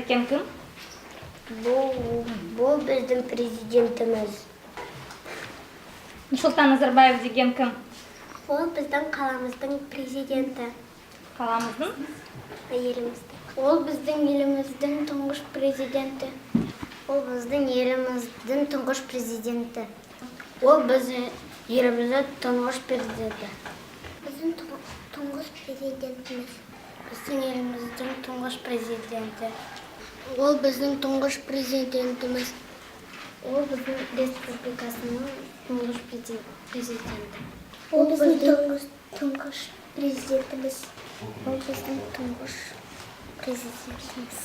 Деген кім? Бұл біздің президентіміз. Нұрсұлтан Назарбаев деген кім? Ол біздің қаламыздың президенті. Қаламыздың? Еліміздің. Ол біздің еліміздің тұңғыш президенті. Ол біздің еліміздің тұңғыш президенті. Ол біздің еліміздің тұңғыш президенті. Біздің тұңғыш президентіміз. Біздің еліміздің тұңғыш президенті. Ол біздің тұңғыш президентіміз. Ол біздің республикасының тұңғыш президенті. Ол біздің тұңғыш президентіміз. Ол біздің тұңғыш президентіміз.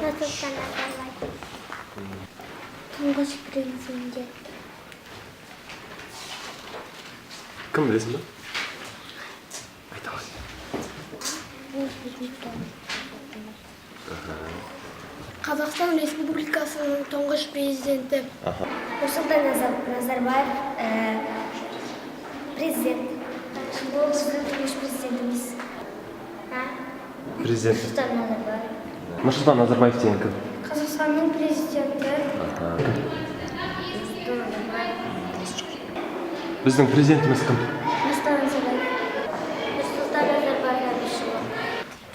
Нұрсұлтан Назарбаев. Тұңғыш президент. Кім, білесің ба? Айта ғой. Ол біздің тұңғыш президентіміз. Қазақстан Республикасының тұңғыш президенті. Нұрсұлтан Назарбаев, президент. Ол біздің тұңғыш президентіміз. Президент. Нұрсұлтан Назарбаев. Нұрсұлтан Назарбаев деген кім? Қазақстанның президенті. Біздің президентіміз кім? Нұрсұлтан Назарбаев. Нұрсұлтан Назарбаев Әбішұлы.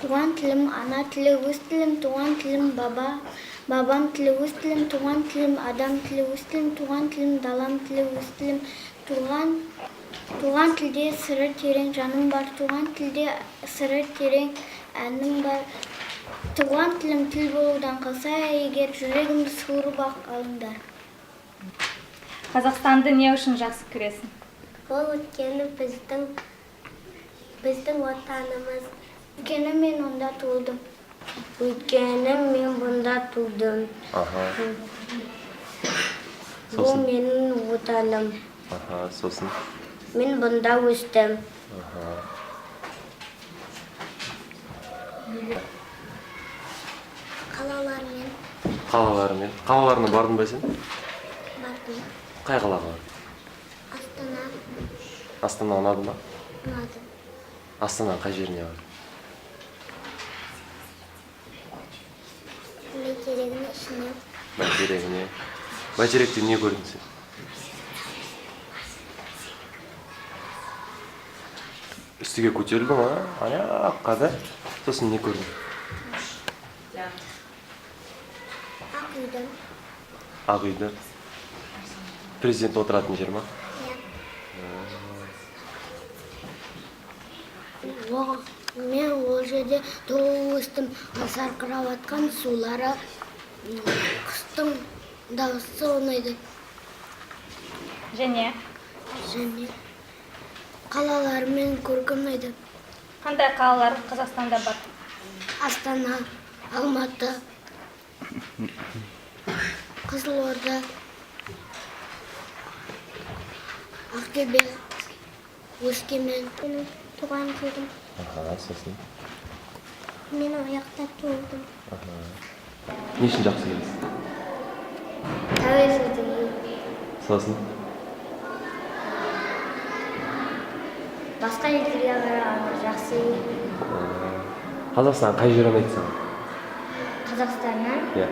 Туған тілім ана тілі, өз тілім, туған тілім баба, бабам тілі, өз тілім, туған тілім адам тілі, өз тілім, туған тілім далам тілі, өз тілім, туған тілде сыры терең жаным бар, туған тілде сыры терең әнім бар. Туған тілім тіл болудан қалса егер, жүрегімді суырып ақ алыңдар. Қазақстанды не үшін жақсы көресің? Ол өйткені біздің отанымыз. Өйткені мен онда туылдым. Өйткені мен бұнда тудым. Бұл Сосын? менің отаным. Сосын? Мен бұнда өстім. Қалалармен. Қалалармен. Қалаларына бардың ба сен? Бардым. Қай қалаға бардың? Астана. Астана ұнады ма? Ұнады. Астананың қай жеріне бардың? Бәйтерегінің ішіне. Бәйтерегіне. Бәйтеректе не көрдің сен? Үстіге көтерілдің, а? Аяққа да? Сосын не көрдің? Ақ үйді. Ақ үйді. Президент отыратын жер ма? Иә. Мен ол жерде туып өстім. Сарқырап атқан сулары, құстың дауысы ұнайды. Және? Және қалаларымен көркем ұнайды. Қандай қалалар Қазақстанда бар? Астана, Алматы, Қызылорда, Ақтөбе, Өскемен. Менің туған жерім. Сосын? Мен ол жақта туылдым. Не үшін жақсы көресің? Тәуелсіздігім. Сосын? Басқа елдерге қарағанда жақсы. Қазақстан қай жері ұнайды саған? Қазақстаннан? Иә.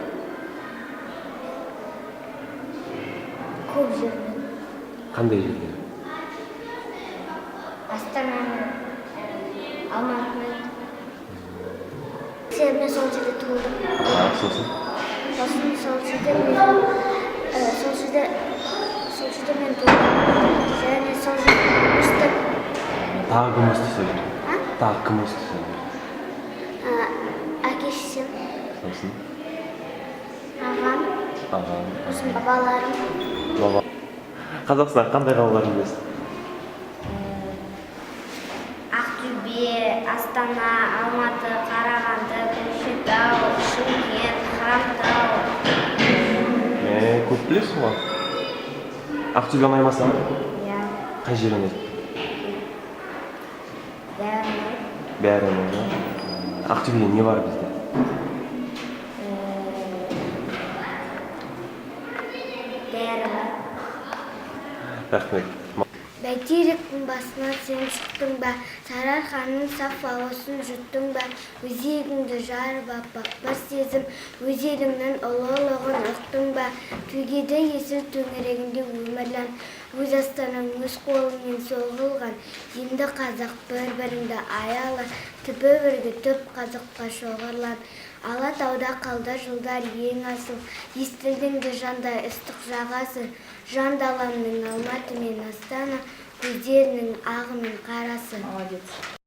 Көп жерінен. Қандай жерлер? Астананы, Алматыны. Себебі мен сол жерде туылдым. Сосын? Сосын сол жерде мен, сол жерде, сол жерде мен туылдым. Және сол жерде өстім. Тағы кім өсті сол жерде? А? Тағы кім өсті сол жерде? Әке шешем. Сосын? Ағам. Ағам. Сосын бабаларым. Баба. Қазақстан қандай қалаларын білесің? Ақтөбе, Астана, Алматы, Қарағанды, Көкшетау, Шымкент, Хромтау. Көп білесің ғой. Ақтөбе ұнай ма саған? Иә. Қай жері ұнайды? Бәрі ұнайды. Бәрі ұнайды ма? Ақтөбеде не бар бізде? Бәрі бар. Рахмет. Бәйтеректің басына сен шықтың ба? Сарыарқаның саф ауасын жұттың ба? Өзегіңді жарып аппақ бір сезім, өз еліңнің ұлылығын ұқтың ба? Төгеді Есіл төңірегінде өмірлан, өз астанаң өз қолыңмен соғылған. Енді, қазақ, бір біріңді аяла, түбі бірге түп қазаққа шоғырлан. Алатауда қалды жылдар ең асыл, естілдің де жандай ыстық жағасы. Жан даламның Алматы мен Астана, көздерінің ағы мен қарасы. Молодец.